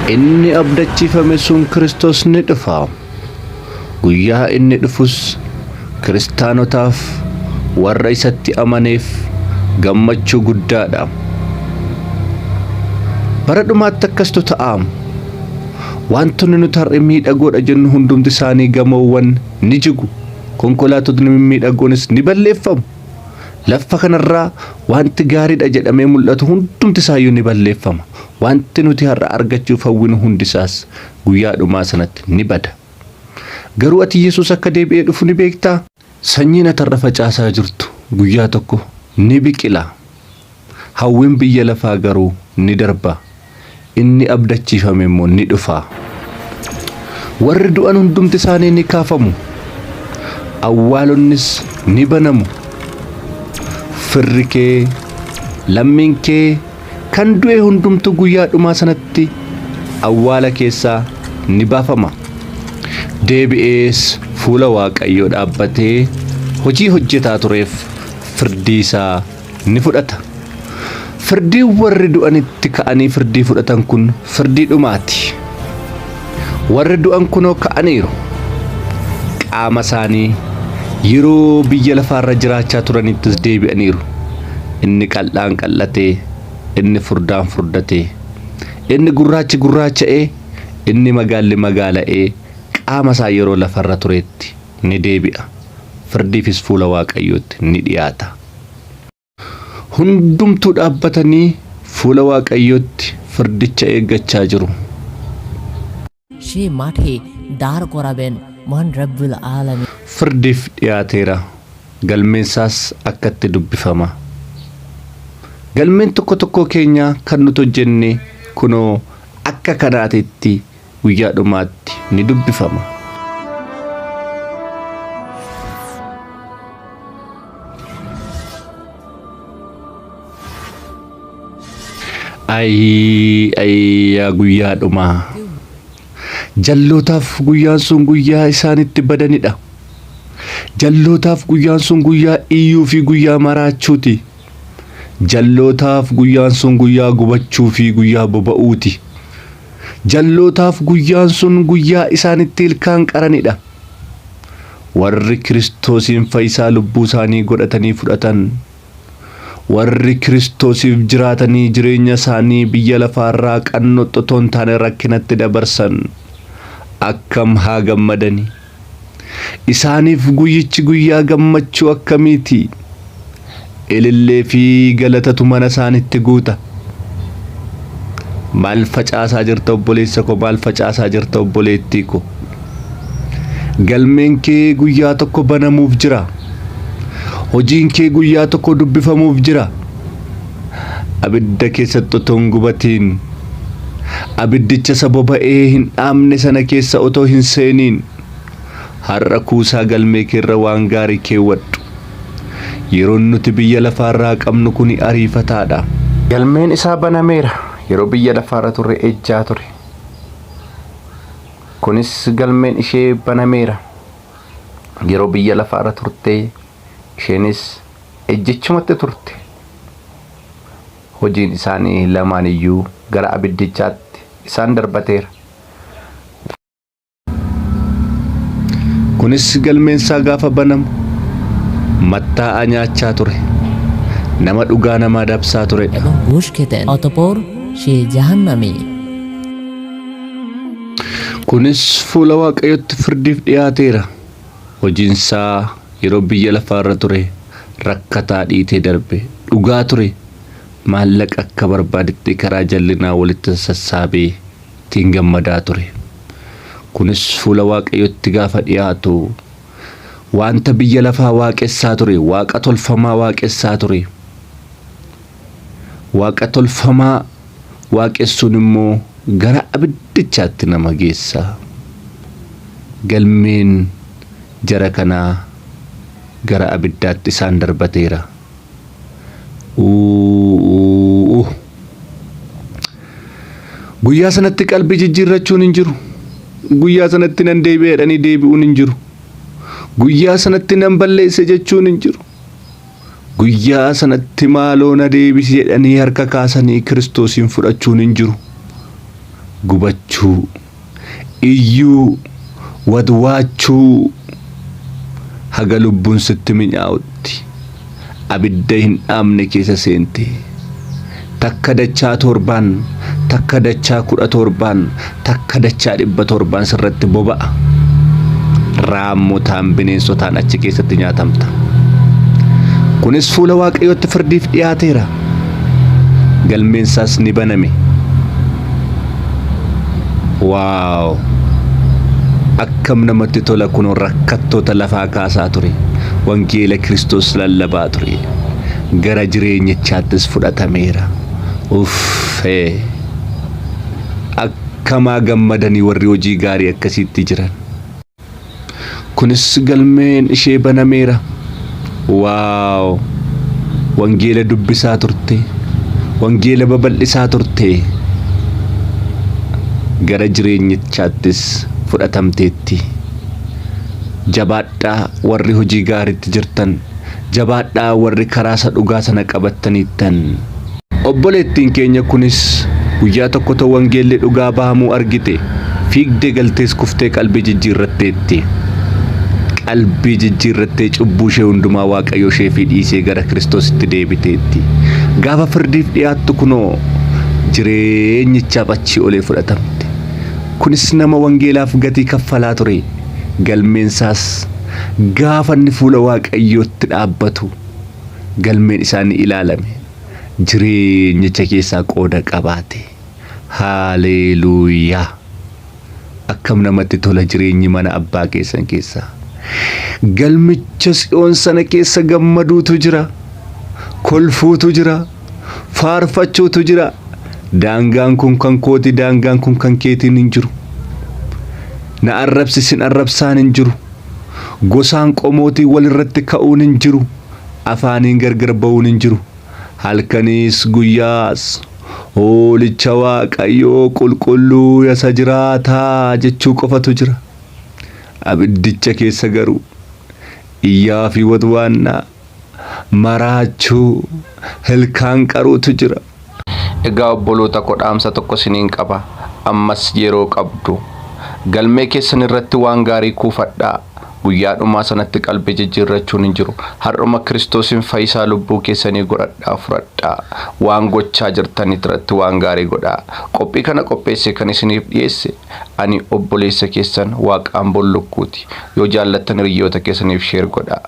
Inni abdachiifame sun Kiristoos ni dhufa. Guyyaa inni dhufus kiristaanotaaf warra isatti amaneef gammachuu guddaadha. Bara dhumaatti akkastu ta'a. Wantoonni nuti har'a miidhagoodha jennu hundumti isaanii gamoowwan ni jigu. Konkolaatotni mimmiidhagoonis ni balleeffamu. Lafa kanarraa wanti gaariidha jedhamee mul'atu hundumti isaayyuu ni balleeffama. Wanti nuti har'a argachuuf hawwinu hundisaas guyyaa dhumaa sanatti ni bada. Garuu ati Yesuus akka deebi'ee dhufu ni beektaa? Sanyiin ati har'a facaasaa jirtu guyyaa tokko ni biqila. Hawwiin biyya lafaa garuu ni darba. Inni abdachiifame immoo ni dhufa. Warri du'an hundumti isaanii ni kaafamu. Awwaalonnis ni banamu. Firri kee, lammiin kee kan du'e hundumtuu guyyaa dhumaa sanatti awwaala keessaa ni baafama. Deebi'ees fuula Waaqayyoo dhaabbatee hojii hojjetaa tureef firdii isaa ni fudhata. Firdiin warri du'anitti ka'anii firdii fudhatan kun firdii dhumaati. Warri du'an kunoo ka'aniiru. Qaama isaanii yeroo biyya lafaarra jiraachaa turanittis deebi'aniiru. Inni qal'aan qal'atee, inni furdaan furdatee, inni gurraachi gurraacha'ee, inni magaalli magaala'ee qaama isaa yeroo lafarra tureetti ni deebi'a. Firdiifis fuula Waaqayyootti ni dhiyaata. Hundumtuu dhaabbatanii fuula Waaqayyootti firdicha eeggachaa jiru. সে মাঠে দাঁড় করাবেন মহান রব্বুল আলমী। Firdiif dhiyaateera. Galmeensaas akkatti dubbifama. Galmeen tokko tokkoo keenyaa kan nuti hojjenne kunoo akka kanaatitti guyyaa dhumaatti ni dubbifama. Ayii ayii yaa guyyaa dhumaa. Jallootaaf guyyaan sun guyyaa isaan itti badanidha. Jallootaaf guyyaan sun guyyaa iyyuu fi guyyaa maraachuuti. Jallootaaf guyyaan sun guyyaa gubachuu fi guyyaa boba'uuti. Jallootaaf guyyaan sun guyyaa isaan itti ilkaan qaranidha. Warri Kiristoosiin fayyisaa lubbuu isaanii godhatanii fudhatan, warri Kiristoosiif jiraatanii jireenya isaanii biyya lafaarraa qannoxxo otoo hin taane rakkinatti dabarsan akkam haa gammadani. Isaaniif guyyichi guyyaa gammachuu akkamiiti? Ilillee fi galatatu mana isaanitti guuta. Maal facaasaa jirta obboleessa koo? Maal facaasaa jirta obboleettii koo? Galmeen kee guyyaa tokko banamuuf jira. Hojiin kee guyyaa tokko dubbifamuuf jira. Abidda keessatti otoo hin gubatiin, abiddicha isa boba'ee hin dhaamne sana keessa otoo hin seeniin, har'a kuusaa galmee keerra waan gaarii keewwadhu. Yeroon nuti biyya lafaarraa qabnu kuni ariifataadha. Galmeen isaa banameera. Yeroo biyya lafaarra turre ejjaa ture. Kunis galmeen ishee banameera. Yeroo biyya lafaarra turte isheenis ejjechumatti turte. Hojiin isaanii lamaan iyyuu gara abiddichaatti isaan darbateera. Kunis galmeensaa gaafa banamu mattaa'aa nyaachaa ture. Nama dhugaa namaa dabsaa turedha. এবং ঘুষ খেতেন, অতপর সে জাহান্নামী। Kunis fuula Waaqayyootti firdiif dhiyaateera. Hojiinsaa yeroo biyya lafaarra ture rakkataa dhiitee darbe dhugaa ture. Maallaqa akka barbaadetti karaa jallinaa walitti sassaabee ittiin gammadaa ture. Kunis fuula Waaqayyootti gaafa dhiyaatu wanta biyya lafaa waaqessaa ture, waaqa tolfamaa waaqessaa ture. Waaqa tolfamaa waaqessuun immoo gara abiddichaatti nama geessa. Galmeen jara kanaa gara abiddaatti isaan darbateera. Uuu. Guyyaa sanatti qalbii jijjiirrachuun hin jiru. Guyyaa sanatti nan deebi'a jedhanii deebi'uun hin jiru. Guyyaa sanatti nan balleesse jechuun hin jiru. Guyyaa sanatti maaloo na deebisi jedhanii harka kaasanii Kiristoosiin fudhachuun hin jiru. Gubachuu, iyyuu, wadwaachuu haga lubbuun sitti minyaa'utti abidda hin dhaamne keessa seente. Takka dachaa torbaan, takka dachaa 17n, takka dachaa 700n sirratti boba'a. Raammotaan bineensotaan achi keessatti nyaatamta. Kunis fuula Waaqayyootti firdiif dhiyaateera. Galmeensaas ni baname. Waaw! Akkam namatti tola kunoo rakkattoota lafaa kaasaa ture. Wangeela Kiristoos lallabaa ture. Gara jireenyichaattis fudhatameera. Uffee! Akkamaa gammadanii warri hojii gaarii akkasiitti jiran. Kunis galmeen ishee banameera. Waaw! Wangeela dubbisaa turte. Wangeela babal'isaa turte. Gara jireenyichaattis fudhatamteetti. Jabaadhaa warri hojii gaariitti jirtan. Jabaadhaa warri karaa isa dhugaa sana qabattaniittan. Obboleettiin keenya kunis guyyaa tokko otoo wangeelli dhugaa bahamuu argite fiigdee galtees kuftee qalbii jijjiirratteetti. Qalbii jijjiirrattee cubbuu ishee hundumaa Waaqayyo isheefii dhiisee gara Kiristoositti deebiteetti. Gaafa firdiif dhiyaattu kunoo jireenyichaaf achii olee fudhatamte. Kunis nama wangeelaaf gatii kaffalaa ture. Galmeensaas gaafa inni fuula Waaqayyootti dhaabbatu galmeen isaa ni ilaalame. Jireenyicha keessaa qooda qabaate. Haaleeluuyaa! Akkam namatti tola jireenyi mana abbaa keessan keessaa. Galmicha Tsiyoon sana keessa gammaduutu jira. Kolfuutu jira. Faarfachuutu jira. Daangaan kun kan kooti, daangaan kun kan keetiin hin jiru. Na arrabsi sin arrabsaan hin jiru. Gosaan qomootiin walirratti ka'uun hin jiru. Afaaniin gargar ba'uun hin jiru. Halkaniis guyyaas hoolicha Waaqayyoo qulqulluu isa jiraataa jechuu qofatu jira. Abiddicha keessa garuu iyyaa fi watwaannaa, maraachuu, hilkaan qaruutu jira. Egaa obboloota ko dhaamsa tokko isiniin qaba, ammas yeroo qabdu. Galmee keessan irratti waan gaarii kuufadhaa. Guyyaa dhumaa sanatti qalbii jijjiirrachuun hin jiru. Har'uma Kiristoosin fayyisaa lubbuu keessanii godhadhaa fudhadhaa. Waan gochaa jirtan irratti waan gaarii godhaa. Qophii kana qopheessee kan isiniif dhiyeesse ani obboleessa keessan Waaqaan Bollukkuuti. Yoo jaallattan hiriyyoota keessaniif share godhaa.